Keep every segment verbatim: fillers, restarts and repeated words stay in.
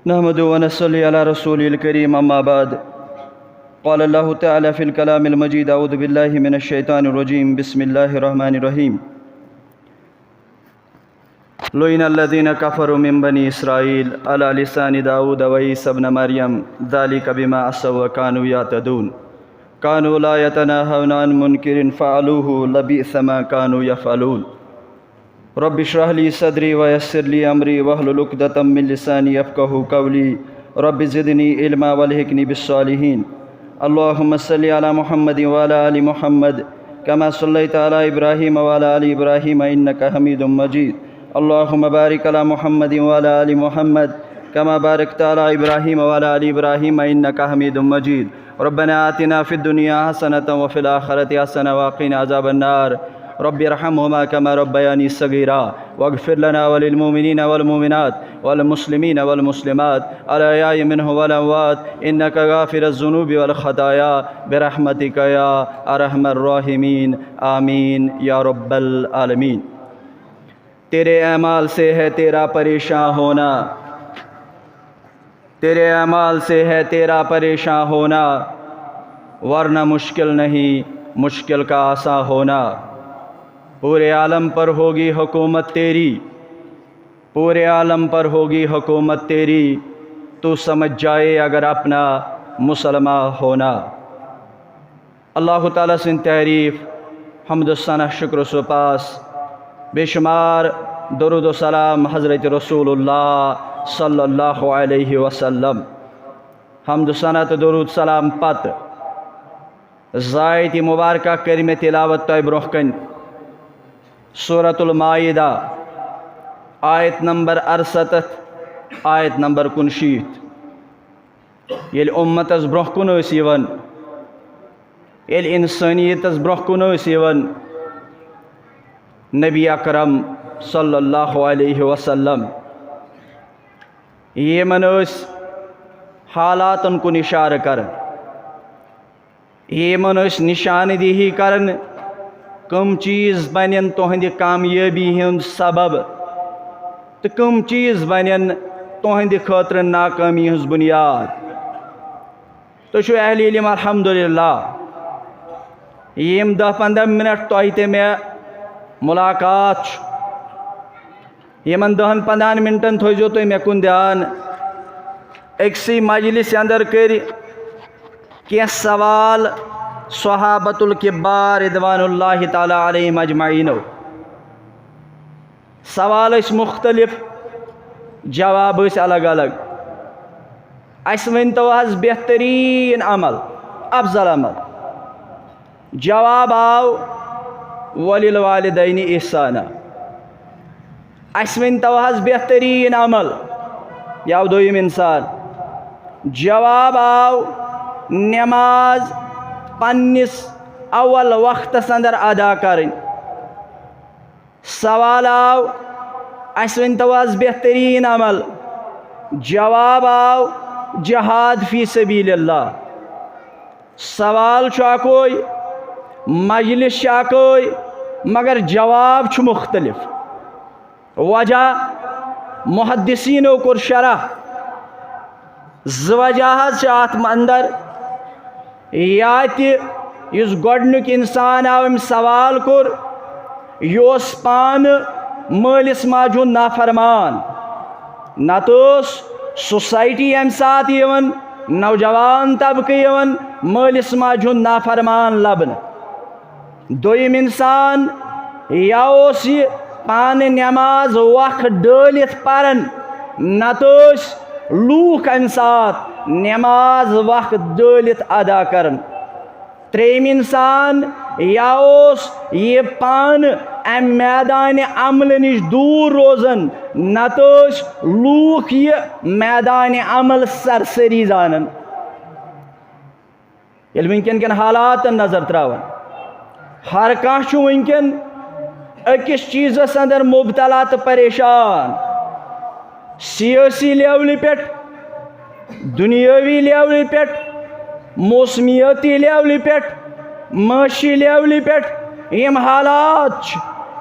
نحمده ونصلي على رسوله الكريم، أما بعد. قال الله تعالى في الكلام المجيد: أعوذ بالله من الشيطان الرجيم، بسم الله الرحمن الرحيم. لعن الذين كفروا من بني إسرائيل على لسان داود وعيسى ابن مريم، ذلك بما عصوا وكانوا يعتدون. كانوا لا يتناهون عن منكر فعلوه، لبئس ما كانوا يفعلون. رب اشرح لي صدري ويسر لي أمري واحلل عقدة من لساني يفقهوا قولي. رب زدني علما والحقني بالصالحين. اللهم صل على محمد وعلى آل محمد كما صليت على إبراهيم وعلى آل إبراهيم إنك حميد مجيد. اللهم بارك على محمد وعلى آل محمد كما باركت على إبراهيم وعلى آل إبراهيم إنك حميد مجيد. ربنا آتنا في الدنيا حسنة وفي الآخرة حسنة وقنا عذاب النار. رب ارحمهما كما ربياني صغيرا، واغفر لنا وللمؤمنين والمؤمنات والمسلمين والمسلمات الأحياء منهم والأموات إنك غافر الذنوب والخطايا برحمتك يا أرحم الراحمين. آمين يا رب العالمين. تیرے اعمال سے ہے تیرا پریشان ہونا، تیرے اعمال سے ہے تیرا پریشان ہونا، ورنہ مشکل نہیں مشکل کا آسان ہونا۔ پورے عالم پر ہوگی حکومت تیری، پورے عالم پر ہوگی حکومت تیری، تو سمجھ جائے اگر اپنا مسلمان ہونا۔ اللہ تعالیٰ سٕنٛز تعریٖف، حمد و ثنا، شکر و سپاس، بے شمار درود و سلام حضرت رسول اللہ صلی اللہ علیہ وسلم۔ حمد و ثنا تہٕ درود سلام پتہٕ زٕ آیتہِ مبارکہ کٔرۍ مےٚ تلاوت تۄہہِ برونٛہہ کنہِ۔ سورۃ المائدہ، آیت نمبر ارستتھ، آیت نمبر کُنشیٖتھ۔ ییٚلہِ اُمتس برونٛہہ کُن ٲسۍ یِوان، ییٚلہِ اِنسٲنیتس برونٛہہ کُن ٲسۍ یِوان، نبی اکرم صلی اللہ علیہ وسلم یِمن ٲسۍ حالاتن کُن اِشارٕ کران، یِمن ٲسۍ نشانہٕ دہی کران، کٕم چیٖز بنن تُہنٛدِ کامیٲبی ہُنٛد سبب تہٕ کٕم چیٖز بنن تُہنٛدِ خٲطرٕ ناکٲمی ہٕنٛز بُنیاد۔ تُہۍ چھِو اہل علم، الحمدللہ۔ یِم دَہ پنٛداہ منٹ تۄہہِ تہٕ مےٚ مُلاقات چھُ، یِمن دَہن پنٛداہن منٹن تھٲیزیو تُہۍ مےٚ کُن دیان۔ أکسٕے مجلسہِ اندر کٔرۍ کینٛہہ سوال صحابۃ الکبار رضوان اللہ تعالیٰ علیہم اجمعینو۔ سوال ٲسۍ مُختلف، جواب ٲسۍ الگ الگ۔ اَسہِ ؤنۍ تو حظ بہتریٖن عمل، افضل عمل۔ جواب آو، وللوالدین احسانا۔ اَسہِ ؤنۍ تو حظ بہتریٖن عمل، یہِ آو دوٚیِم انسان۔ جواب آو، نماز پننِس اول وقتس اندر ادا کرٕنۍ۔ سوال آو، اَسہِ ؤنۍ تو حظ بہتریٖن عمل۔ جواب آو، جہاد فی سبیل اللہ۔ سوال چھُ اکوے، مجلس چھِ اکوے، مگر جواب چھُ مُختلف۔ وجہ، محدثینو کوٚر شرح، زٕ وجہ حظ چھِ اتھ اندر۔ یا تہِ یُس گۄڈٕنیُک انسان آو، أمۍ سوال کوٚر، یہِ اوس پانہٕ مٲلِس ماجہِ ہُنٛد نافرمان، نتہٕ اوس سوسایٹی ییٚمہِ ساتہٕ یِوان، نوجوان طبقہٕ یِوان مٲلِس ماجہِ ہُنٛد نافرمان لبنہٕ۔ دوٚیِم انسان، یا اوس یہِ پانہٕ نٮ۪ماز وق ڈٲلِتھ پران، نتہٕ ٲسۍ لوٗکھ امہِ ساتہٕ نٮ۪ماز وق ڈٲلِتھ ادا کران۔ ترٛیٚیِم انسان، یا اوس یہِ پانہٕ امہِ میدانِ عملہٕ نِش دوٗر روزان، نتہٕ ٲسۍ لوٗکھ یہِ میدانِ عمل سرسری زانان۔ ییٚلہِ وٕنکیٚن کٮ۪ن حالاتن نظر تراوان، ہر کانٛہہ چھُ وٕنکیٚن أکِس چیٖزس اندر مبتلا تہٕ پریشان، سیٲسی لیولہِ پٮ۪ٹھ، دُنیٲوی لیولہِ پٮ۪ٹھ، موسمیٲتی لیولہِ پٮ۪ٹھ، معاشی لیولہِ پٮ۪ٹھ۔ یِم حالات چھِ،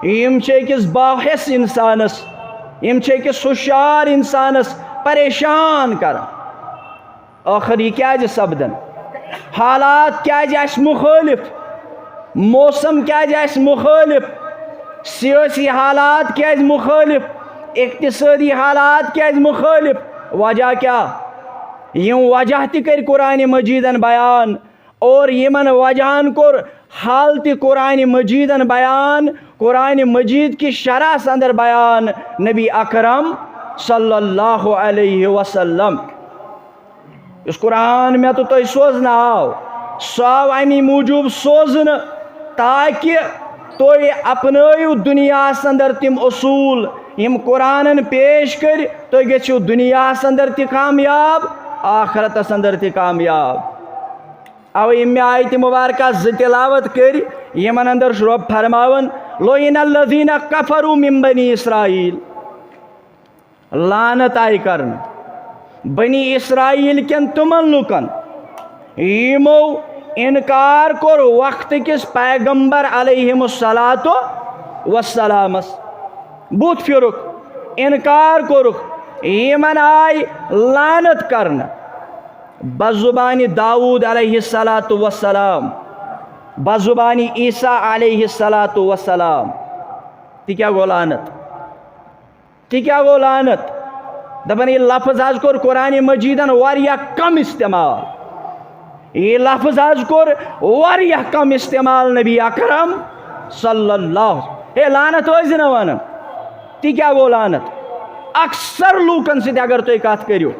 یِم چھِ أکِس باحث انسانس، یِم چھِ أکِس ہُشار انسانس پریشان کران۔ ٲخر یہِ کیازِ سپدن؟ حالات کیازِ آسہِ مُخٲلف؟ موسم کیازِ آسہِ مُخٲلف؟ سیٲسی حالات کیازِ مُخٲلف؟ اقتصٲدی حالات کیازِ مُخٲلف؟ وجہ کیٛاہ؟ یِم وجہ تہِ کٔرۍ قرآنِ مجیدن بیان، اور یِمن وجہن کوٚر حال تہِ قرآنِ مجیدن بیان، قرآنِ مجید کِس شرحس اندر بیان نبی اکرم صلی اللہ علیہ وسلم۔ یُس قرآن مےٚ تہٕ تۄہہِ سوزنہٕ آو، سُہ آو اَمی موٗجوٗب سوزنہٕ تاکہِ تُہۍ اپنٲیِو دُنیاہَس اندر تِم اصوٗل یِم قرآنن پیش کٔرۍ، تُہۍ گٔژھِو دُنیاہَس اندر تہِ کامیاب، آخرتَس اندر تہِ کامیاب۔ اوے یِم مےٚ آیتہِ مبارکہ زٕ تلاوت کٔرۍ، یِمن اندر چھُ رۄب فرماوان، "لعن الذین کفروا من بنی اسرائیل"، لعنت آیہِ کرنہٕ بنی اسرائیل کٮ۪ن تِمن لُکن، یِمو انکار کوٚر وقت کِس پیغمبر علیہم الصلوۃ والسلامس، بُتھ پھِرُکھ، انکار کوٚرُکھ، یِمن آیہِ لعنت کرنہٕ۔ بزبانی داؤد علیہ الصلوۃ والسلام، بزبانی عیسیٰ علیہ الصلوۃ والسلام۔ تہِ کیٛاہ گوٚو لعنت؟ تہِ کیٛاہ گوٚو لعنت؟ دپان، یہِ لفظ حظ کوٚر قرآنِ مجیدن واریاہ کم استعمال۔ یہِ لفظ حظ کوٚر واریاہ کم استعمال نبی اکرم صلی اللہ۔ ہے، لعنت ٲسۍ زِ نہٕ ونان؟ تہِ کیٛاہ گوٚو لعنت؟ اکثر لوٗکن سۭتۍ اگر تُہۍ کتھ کٔرِو،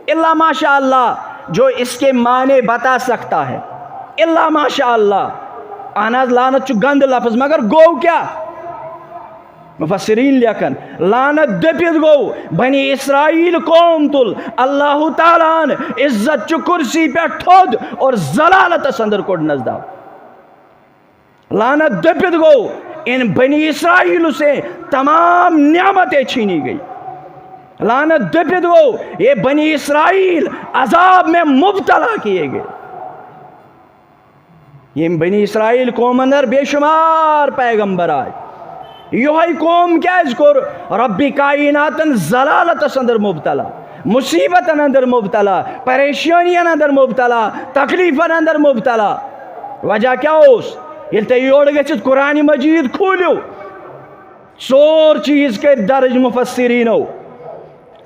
الا ماشاء اللہ، جو اس کے معنی بتا سکتا ہے، الا ماشاء اللہ۔ اہن حظ، لعنت چھُ گندٕ لفظ، مگر گوٚو کیٛاہ؟ مفسرین لیکھن، لعنت دٔپِتھ گوٚو بنی اسرائیل قوم تُل اللہ تعالیٰ ہن عزت چہِ کرسی پٮ۪ٹھ تھوٚد اور ذلالتس اندر کوٚڑنس دب۔ لعنت دٔپِتھ گوٚو، ان بنی اسرائیل سے تمام نعمتیں چھینی گئی۔ لعنت دٔپِتھ گوٚو، یہ بنی اسرائیل عذاب میں مبتلا کیے گئے۔ یِم بنی اسرائیل قوم اندر بے شمار پیغمبر آئے۔ یہوے قوم کیازِ کوٚر ربِ کائناتن ذلالتس اندر مبتلا، مصیبتن اندر مبتلا، پریشانین اندر مبتلا، تکلیفن اندر مبتلا؟ وجہ کیٛاہ اوس؟ ییٚلہِ تُہۍ یورٕ گٔژھِتھ قرآنِ مجیٖد کھوٗلِو، ژور چیٖز کٔرۍ درج مفسرینو۔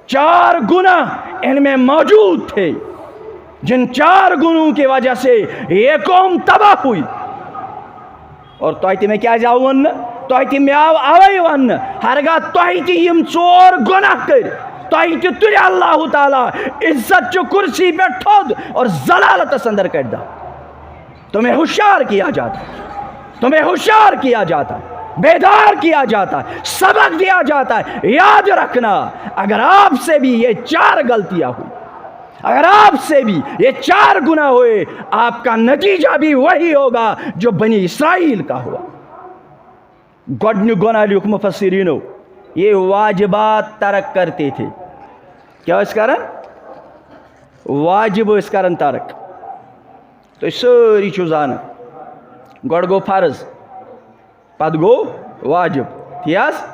چار گناہ ان میں موجود تھے، جن چار گناہوں کی وجہ سے یہ قوم تباہ ہوئی۔ اور تۄہہِ تہِ مےٚ کیٛازِ آو وننہٕ؟ تۄہہِ تہِ مےٚ آو اوے وننہٕ، ہرگاہ تۄہہِ تہِ یِم ژور گناہ کٔرۍ، تۄہہِ تہِ تُلہِ اللہ تعالیٰ عزت چہِ کرسی پٮ۪ٹھ تھوٚد اور ذلالتس اندر کڑِ دب۔ تمہیں ہوشیار کیا جاتا ہے، تمہیں ہوشیار کیا جاتا ہے، بیدار کیا جاتا ہے، سبق دیا جاتا ہے۔ یاد رکھنا، اگر آپ سے بھی یہ چار غلطیاں ہوئی، اگر آپ سے بھی یہ چار گناہ ہوئے، آپ کا نتیجہ بھی وہی ہوگا جو بنی اسرائیل کا ہوا۔ گۄڈٕنیُک گۄناہ لیوٗکھ مفسرینو، یہ واجبات ترک کرتے تھے۔ کیٛاہ ٲسۍ کران؟ واجب ٲسۍ کران ترک۔ تُہۍ سٲری چھِو زانان، گۄڈٕ گوٚو فرض، پتہٕ گوٚو واجب، تی حظ؟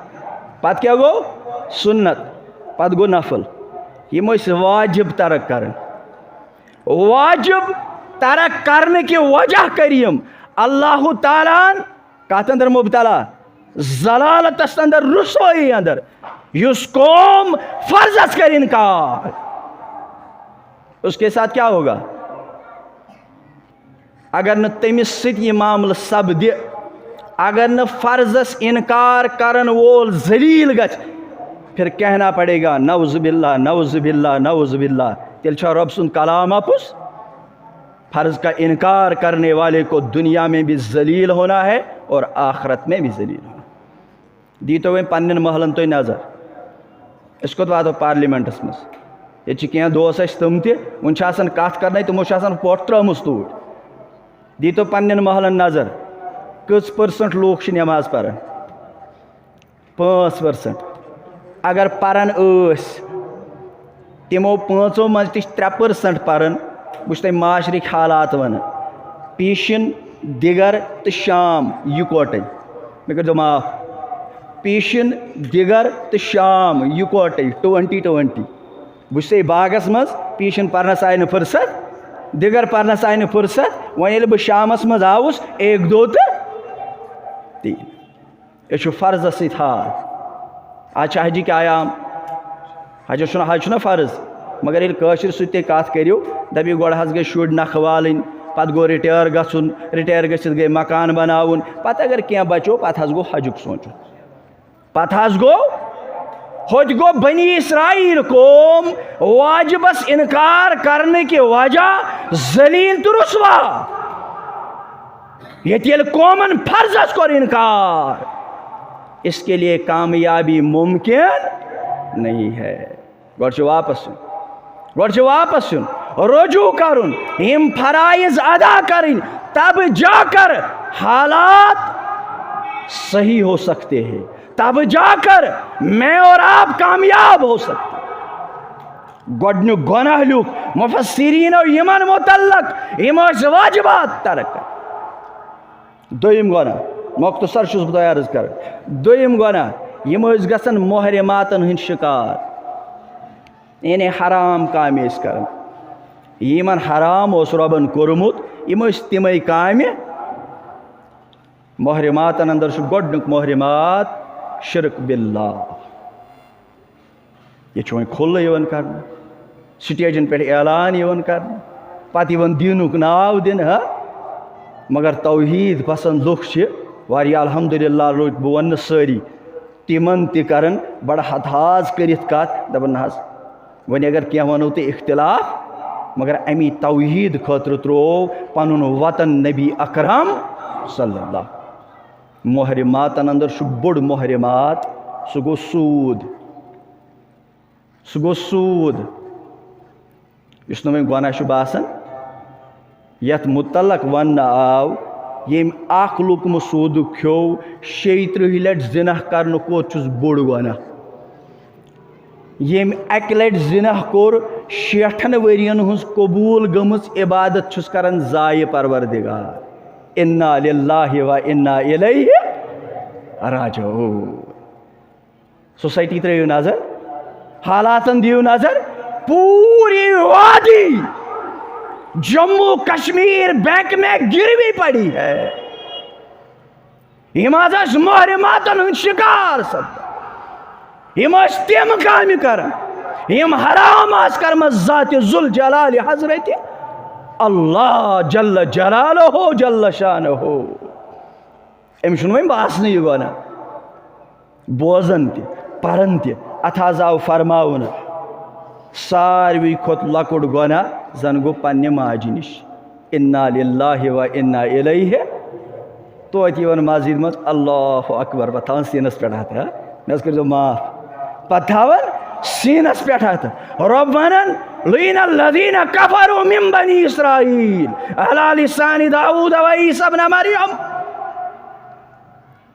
پتہٕ کیٛاہ گوٚو؟ سُنت، پتہٕ گوٚو نفل۔ یِم ٲسۍ واجب ترک کران۔ واجب ترک کرنہٕ کہِ وجہ کٔرۍ یِم اللہ تعالیٰ ہن کتھ اندر مبتلا؟ ذلالتس اندر، رسوٲیی اندر۔ یُس قوم فرضس کرِ انکار، اس کے ساتھ کیا ہوگا؟ اگر نہٕ تٔمِس سۭتۍ یہِ معاملہٕ سپدِ، اگر نہٕ فرضس انکار کرن وول ذلیل گژھِ، پھر کہنا پڑے گا، "نعوذ باللہ، نعوذ باللہ، نعوذ باللہ۔" تیٚلہِ چھا رۄب سُنٛد کلام اپُز؟ فرض کا انکار کرنے والے کو دنیا میں بھی ذلیل ہونا ہے اور آخرت میں بھی ذلیل ہونا۔ دیٖتو وۄنۍ پننٮ۪ن محلن تُہۍ نظر، أسۍ کوٚت واتو پارلیمنٹس منٛز؟ ییٚتہِ چھِ کینٛہہ دوس اَسہِ تِم تہِ، وۄنۍ چھِ آسان کتھ کرنے، تِمو چھِ آسان پۄٹھ ترٲومٕژ توٗرۍ۔ دیٖتو پننٮ۪ن محلن نظر، کٔژ پٔرسنٹ لوٗکھ چھِ نٮ۪ماز پران؟ پانٛژھ پٔرسنٹ۔ اگر پران ٲسۍ، تِمو پانٛژو منٛز تہِ چھِ ترٛےٚ پٔرسنٹ پران۔ بہٕ چھُس تۄہہِ معاشرٕکۍ حالات ونان، پیٖشِن، دِگر تہٕ شام یِکوٹے۔ مےٚ کٔرۍزیو معاف، پیٖشِن، دِگر تہٕ شام یِکوٹے، ٹُوَنٹی ٹُوَنٹی۔ بہٕ چھُسے باغس منٛز، پیٖشن پرنس آیہِ نہٕ فرصت، دِگر پرنس آیہِ نہٕ فرصت۔ وۄنۍ ییٚلہِ بہٕ شامس منٛز آوُس، ایک دو تہٕ تین۔ أسۍ چھِ فرضس سۭتۍ حال۔ آز چھِ حجِکۍ ایام، حجس چھُنہٕ، حج چھُنہ فرض، مگر ییٚلہِ کٲشِر سۭتۍ تُہۍ کتھ کٔرِو، دپیو گۄڈٕ حظ گٔے شُرۍ نکھٕ والٕنۍ، پتہٕ گوٚو رِٹایَر گژھُن، رِٹایَر گٔژھِتھ گٔے مکان بناوُن، پتہٕ اگر کینٛہہ بچو، پتہٕ حظ گوٚو حجُک سونٛچُن۔ پتہٕ حظ گوٚو، ہوٚتہِ گوٚو بنی اسرائیل قوم واجبس انکار کرنہٕ کہِ وجہ ذلیل تہٕ رسوا۔ ییٚتہِ ییٚلہِ قومن فرضس کوٚر انکار، اس کے لیے کامیابی ممکن نہیں ہے۔ گۄڈٕ چھُ واپس یُن۔ گۄڈٕ چھُ واپس یُن، رجوع کرُن، یِم فرائض ادا کرٕنۍ، تب جا کر حالات صحیح ہو سکتے ہیں، تب جا کر میں اور آپ کامیاب ہو سکتے ہیں۔ گۄڈٕنیُک گۄناہ لیوٗکھ مفسرینو یِمن متعلق، یِم ٲسۍ واجبات ترک کران۔ دوٚیِم گۄناہ، مختصر چھُس بہٕ تۄہہِ عرض کران، دوٚیِم گۄناہ، یِم ٲسۍ گژھان محرماتن ہٕنٛدۍ شکار، یعنی حرام کامہِ ٲسۍ کران۔ یِمن حرام اوس رۄبن کوٚرمُت، یِم ٲسۍ تِمے کامہِ۔ محرماتن اندر چھُ گۄڈٕنیُک محرمات شرک باللہ۔ یہِ چھُ وۄنۍ کھُلہٕ یِوان کرنہٕ، سٹیجن پٮ۪ٹھ اعلان یِوان کرنہٕ، پتہٕ یِوان دیٖنُک ناو دِنہٕ، ہا؟ مگر توحیٖد پسند لُکھ چھِ واریاہ، الحمدللہ، لوٚگ بہٕ وَننہٕ سٲری، تِمن تہِ کران بڑٕ ہتہٕ حاز کٔرِتھ کتھ، دپان، نہ حظ، وۄنۍ اگر کینٛہہ ونو تہِ اختلاف، مگر امی توحیٖد خٲطرٕ تروو پنُن وطن نبی اکرم صلی اللہ۔ محرماتن اندر چھُ بوٚڑ محرمات، سُہ گوٚو سوٗد۔ سُہ گوٚو سوٗد، یُس نہٕ وۄنۍ گۄناہ چھُ باسان، یَتھ مُتعلق وَننہٕ آو، ییٚمۍ اَکھ لُقمہٕ سوٗدُک کھیوٚو، شیٚیہِ ترٕٛہہِ لَٹہِ زِنا کرنہٕ کھۄتہٕ چھُس بوٚڑ گۄناہ۔ ییٚمۍ اَکہِ لَٹہِ زِنا کوٚر، شیٹھن ؤرین ہٕنٛز قبوٗل گٔمٕژ عبادت چھُس کران ضایع پروردگار۔ انا للہ و انا الیہ راجعون۔ سوسائٹی ترٲیِو نظر، حالاتن دِیِو نظر، پوٗری وادی جموں کشمیر بینک میں گروی پڑی ہے۔ یِم حظ ٲسۍ محرماتن ہٕنٛدۍ شکار سپدان۔ یِم ٲسۍ تِم کامہِ کران، یِم حرام آسہٕ کرمژ ذات ذوالجلال حضرت اللہ جل جلالہ جل شانہ۔ أمِس چھُنہٕ وۄنۍ باسنٕے یہِ گۄناہ۔ بوزان تہِ، پران تہِ، اتھ حظ آو فرماونہٕ، ساروی کھۄتہٕ لۄکُٹ گۄناہ زن گوٚو پننہِ ماجہِ نِش۔ انا للہ و انا الیہ۔ توتہِ یِوان مسجد منٛز اللہ اکبر، پتہٕ تھاوان سیٖنس پٮ۪ٹھ اتھٕ، ہا؟ مےٚ حظ کٔرۍزیو معاف۔ پتہٕ تھاوان سیٖنس پٮ۪ٹھ اتھٕ۔ رۄب ونان، لعن الذین کفروا من بنی اسرائیل علی لسان داؤد و عیسی ابن مریم۔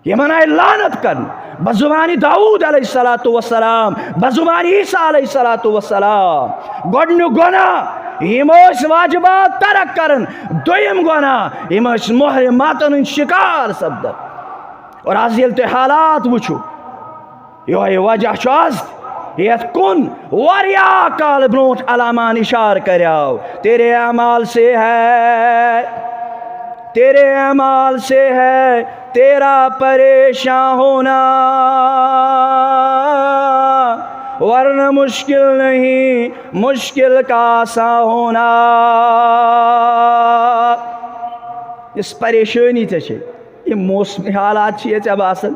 یِمن آیہِ لعنت کرنہٕ بزبانِ داؤد علیہ الصلوۃ والسلام، بزبانِ عیسیٰ علیہ الصلوۃ والسلام۔ گۄڈٕنیُک گۄناہ، یِم ٲسۍ واجبات ترک کران۔ دوٚیِم گۄناہ، یِم ٲسۍ محرماتن ہٕنٛدۍ شکار سپدان۔ اور از ییٚلہِ تُہۍ حالات وٕچھِو، یِہوٚے وجہ چھُ از یتھ کُن واریاہ کال برونٛٹھ علاماہن اشارٕ کریاو، تیرے اعمال سے ہے، تیرے اعمال سے ہے تیرا پریشان ہونا، ورنہ مشکل نہیں مشکل کا آسان ہونا۔ یُس پریشٲنی ژےٚ چھے، یِم موسمی حالات چھِ ژےٚ باسان،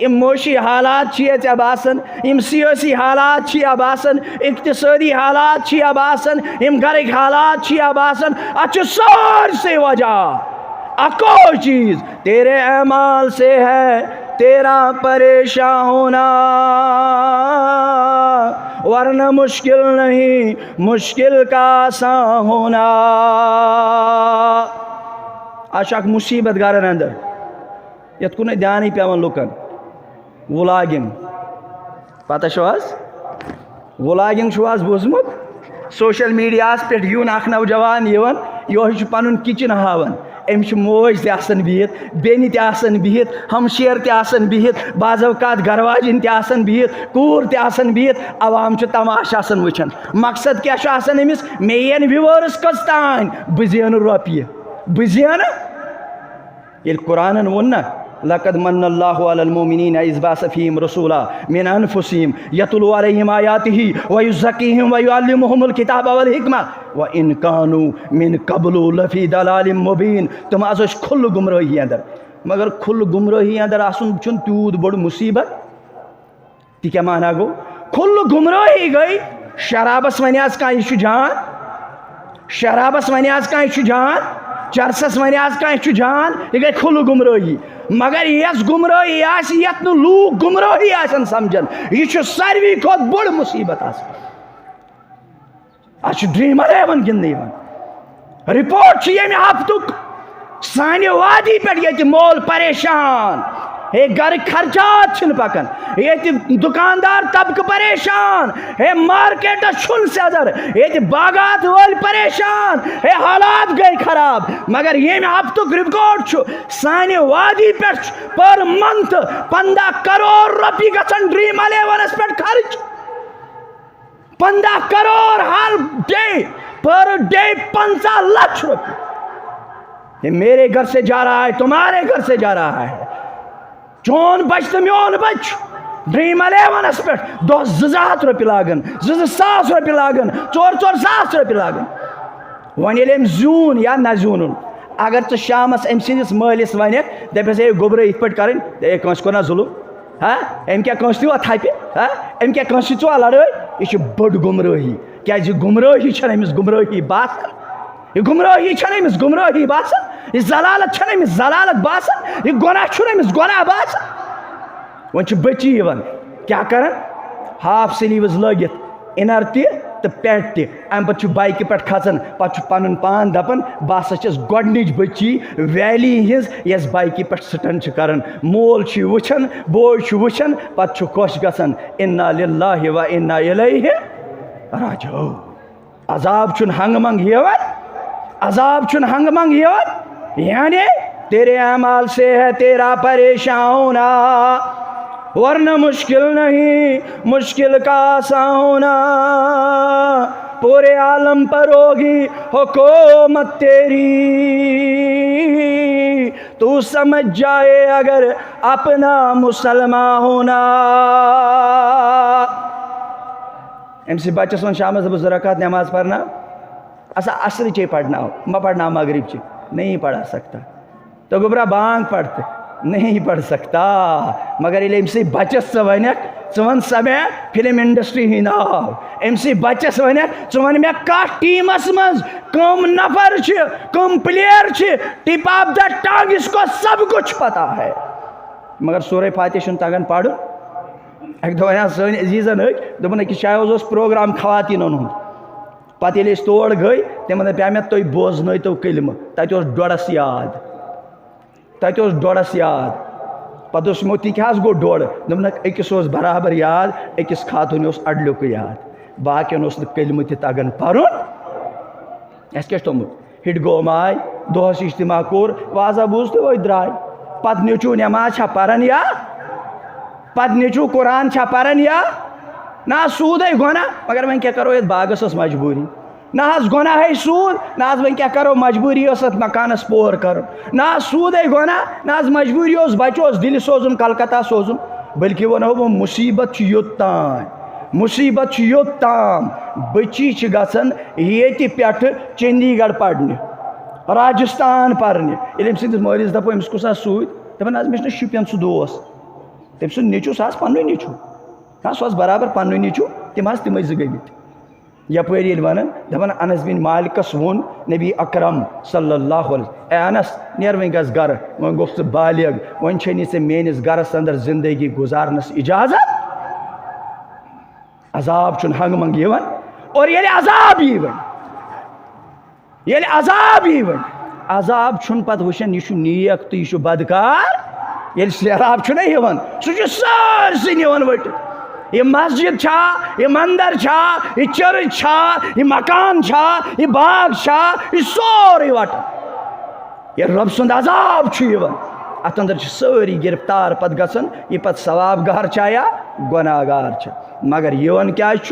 یِم معٲشی حالات چھِ ژےٚ باسان، یِم سیٲسی حالات چھِ یا باسان، اقتصٲدی حالات چھِ یا باسان، یِم گرٕکۍ حالات چھِ یا باسان، اتھ چھُ سٲرسٕے وجہ اکوے چیز، تیرے اعمال سے ہے تیرا پریشان ہونا، ورنہ مشکل نہیں مشکل کا آسان ہونا۔ آز چھُ اکھ مصیبت گرن اندر، یتھ کُن نہٕ دیانٕے پٮ۪وان لُکن۔ ولاگنگ، پتہ چھو حظ؟ ولاگنگ چھو حظ بوٗزمُت؟ سوشل میڈیاہس پٮ۪ٹھ یُن اکھ نوجوان یِوان، یِہوٚے چھُ پنُن کچن ہاوان، أمِس چھِ موج تہِ آسان بِہِتھ، بیٚنہِ تہِ آسان بِہِتھ، ہمشیر تہِ آسان بِہِتھ، بعض اوقات گرٕ واجِنۍ تہِ آسان بِہِتھ، کوٗر تہِ آسان بِہِتھ، عوام چھُ تماشہٕ آسان وٕچھان۔ مقصد کیٛاہ چھُ آسان أمِس؟ مےٚ یِن viewers کٔژ تام، بہٕ زینہٕ رۄپیہِ، بہٕ زینہٕ۔ ییٚلہِ قرآنن ووٚن نہ، "لقد من اللہ علی المؤمنین اذ بعث فیہم رسولا من انفسہم یتلو علیہم آیاتہ ویزکیہم ویعلمہم الکتاب والحکمہ وان کانوا من قبل لفی ضلال مبین"، تِم حظ ٲسۍ کھُلہٕ گمرٲہی اندر۔ مگر کھُلہٕ گمرٲہی اندر آسُن چھُنہٕ تیوٗت بوٚڑ مصیبت۔ تہِ کیٛاہ معنہ گوٚو؟ کھُلہٕ گمرٲہی گٔے۔ شرابس ونہِ آز کانٛہہ یہِ چھُ جان، شرابس ونہِ آز کانٛہہ یہِ چھُ جان، چرسس ونہِ آز کانٛہہ یہِ چھُ جان، یہِ گٔے کھُلہٕ گمرٲہی۔ مگر یۄس گمرٲہی آسہِ، یتھ نہٕ لوٗکھ گمرٲہی آسن سمجھان، یہِ چھُ ساروی کھۄتہٕ بٔڑ مصیبت آسان۔ اتھ چھُ ڈریم الیون گِنٛدنہٕ یِوان۔ رپورٹ چھِ ییٚمہِ ہفتُک، سانہِ وادی پٮ۪ٹھ ییٚتہِ مول پریشان، ہے گرٕ خرچات چھِنہٕ پکان، ییٚتہِ دُکاندار طبقہٕ پریشان، ہے مارکیٹس چھُنہٕ سیٚزر، ییٚتہِ باغات وٲلۍ پریشان، ہے حالات گٔے خراب۔ مگر ییٚمہِ ہفتُک رپورٹ چھُ، سانہِ وادی پٮ۪ٹھ چھُ per month پنٛداہ کرور رۄپیہِ گژھان ڈریم الیونس پٮ۪ٹھ خرٕچ۔ پندہ crore her day, per day پنژاہ لچھ روپیے۔ یہ میرے گھر سے جا رہا ہے، تمہارے گھر سے جا رہا ہے۔ چون بچہ تہٕ میون بچہ ڈریم الیونس پٮ۪ٹھ دۄہس زٕ زٕ ہتھ رۄپیہِ لاگان، زٕ زٕ ساس رۄپیہِ لاگان، ژور ژور ساس رۄپیہِ لاگان۔ وۄنۍ ییٚلہِ أمۍ زیوٗن یا نہ زیوٗنُن، اگر ژٕ شامس أمۍ سٕنٛدِس مٲلِس ونکھ، دپس، "ہے گوٚبرا، یِتھ پٲٹھۍ کرٕنۍ، ہے کٲنٛسہِ کوٚر نہ ظُلُم؟" ہا؟ أمۍ کیٛاہ کٲنٛسہِ تہِ وۄتھاے پہِ؟ ہا؟ أمۍ کیٛاہ کٲنٛسہِ سۭتۍ ژوٚوا لڑٲے؟ یہِ چھِ بٔڑ گُمرٲہی۔ کیٛازِ یہِ گُمرٲہی چھَنہٕ أمِس گُمرٲہی باسان۔ یہِ گُمرٲہی چھَنہٕ أمِس گُمرٲہی باسان۔ یہِ ذلالت چھَنہٕ أمِس ذلالت باسان۔ یہِ گۄناہ چھُنہٕ أمِس گۄناہ باسان۔ وۄنۍ چھِ بٔچی یِوان، کیٛاہ کران؟ ہاف سلیٖوٕز لٲگِتھ، اِنر تہِ تہٕ پینٹ تہِ۔ اَمہِ پتہٕ چھُ بایکہِ پٮ۪ٹھ کھسان، پتہٕ چھُ پنُن پان دپان، "بہٕ ہسا چھَس گۄڈٕنِچ بٔچی ویلی ہٕنٛز، یۄس بایکہِ پٮ۪ٹھ سٹنٹ چھِ کران۔" مول چھُ یہِ وٕچھان، بوے چھُ وٕچھان، پتہٕ چھُ خۄش گژھان، "انا للہ و انا الیہ راجعون۔" عذاب چھُنہٕ ہنگہٕ منگہٕ یِوان، عذاب چھُنہٕ ہنگہٕ منگہٕ یِوان، یعنی تیرے اعمال سے ہے تیرا پریشان ہونا، ورنہ مشکل نہیں مشکل کا آسان ہونا۔ پورے عالم پر ہوگی حکومت تیری، تو سمجھ جائے اگر اپنا مسلمان ہونا۔ أمۍ سٕے بَچَس ووٚن شامَس، دوٚپُس، "زٕ رکعت نٮ۪ماز پَرناو، اَسا عصرٕچے پَرناو، مہ پَرناو مغربچہِ، نہیں پڑھا سکتا۔" تو گوٚبرا بانگ پَر تہٕ، نہیں پڑھ سکتا۔ مگر ییٚلہِ أمۍ سٕے بَچَس ژٕ وَنَکھ، ژٕ وَن سا مےٚ فلم انڈسٹری ہٕنٛدۍ ناو، أمۍ سٕے بَچَس وَنَکھ، ژٕ وَن مےٚ کَتھ ٹیٖمَس منٛز کٕم نفر چھِ، کٕم پلیئر چھِ، ٹپ آف دا ٹنگ، اس کو سب کچھ پتا ہے۔ مگر سورہ فاتحہ چھُنہٕ تَگان پَرُن۔ اَکہِ دۄہ وَنیٛاو سٲنۍ عزیٖزَن أکۍ، دوٚپُن، أکِس جایہِ حظ اوس پروگرام خواتیٖنَن ہُنٛد۔ پَتہٕ ییٚلہِ أسۍ تور گٔے، تِمَن دَپیٛاو مےٚ، "تُہۍ بوزنٲیتو کلمہٕ۔" تَتہِ اوس ڈۄڈَس یاد۔ تَتہِ اوس ڈۄڈَس یاد۔ پَتہٕ اوس یِمو، "تہِ کیٛاہ حظ گوٚو ڈۄڈ؟" دوٚپنَکھ، أکِس اوس برابر یاد، أکِس خاتوٗنہِ اوس اَڈلیُکُے یاد۔ باقیَن اوس نہٕ کلمہٕ تہِ تَگان پَرُن۔ اَسہِ کیٛاہ چھُ توٚمُت؟ ہِٹ گوٚو ماے، دۄہَس اجتماع کوٚر، وازا بوٗز تہٕ أتھۍ درٛاے۔ پَتہٕ نیٚچوٗ نٮ۪ماز چھا پَران یا؟ پَتہٕ نیٚچوٗ قرآن چھا پَران یا؟ نہ حظ، سوٗدَے گۄناہ، مگر وۄنۍ کیٛاہ کَرو، یَتھ باغَس ٲس مجبوٗری۔ نہ حظ، گۄناہَے سوٗد، نہ حظ، وۄنۍ کیٛاہ کَرو، مجبوٗری ٲس اَتھ مکانَس پور کَرُن۔ نہ حظ، سوٗدَے گۄناہ، نہ حظ، مجبوٗری اوس، بَچہٕ اوس دِلہِ سوزُن، کلکتہ سوزُن۔ بلکہِ وَنو بہٕ، مُصیٖبت چھُ یوٚت تام، مُصیٖبت چھُ یوٚت تام، بٔچی چھِ گژھان ییٚتہِ پٮ۪ٹھٕ چندی گڑھ پَرنہِ، راجستھان پَرنہِ۔ ییٚلہِ أمۍ سٕنٛدِس مٲلِس دَپو، أمِس کُس آسہِ سۭتۍ؟ دَپان، "حظ، مےٚ چھُنہٕ شُپین سُہ دوس۔" تٔمۍ سُنٛد نیٚچوٗ، سُہ آسہِ پَننُے نیٚچوٗ۔ نہ، سُہ آسہِ برابر پَننُے نیٚچوٗ، تِم آسہِ تِمَے زٕ گٔمٕتۍ۔ یَپٲرۍ ییٚلہِ وَنان، دَپان، انس بن مالکَس ووٚن نبی اکرم صلی اللہ علیہ وسلم، "اے انس، نیر وۄنۍ گژھ گرٕ، وۄنۍ گوٚژھ ژٕ بالغ، وۄنۍ چھے نہٕ ژےٚ میٲنِس گرس اندر زندگی گُزارنس اجازت۔" عذاب چھُنہٕ ہنگہٕ منگہٕ یِوان، اور ییٚلہِ عذاب یی وۄنۍ، ییٚلہِ عذاب یی وۄنۍ، عذاب چھُنہٕ پتہٕ وٕچھان یہِ چھُ نیک تہٕ یہِ چھُ بدکار۔ ییٚلہِ سیراب چھُنہ یِوان، سُہ چھُ سٲرسٕے نِوان ؤٹِتھ۔ یہِ مسجد چھا، یہِ مندر چھا، یہِ چرچ چھا، یہِ مکان چھا، یہِ باغ چھا، یہِ سورُے وٹان۔ ییٚلہِ رۄب سُنٛد عذاب چھُ یِوان، اَتھ اندر چھِ سٲری گرفتار پتہٕ گژھان، یہِ پتہٕ ثواب گار چھا یا گۄناہ گار چھا۔ مگر یِوان کیٛازِ چھُ؟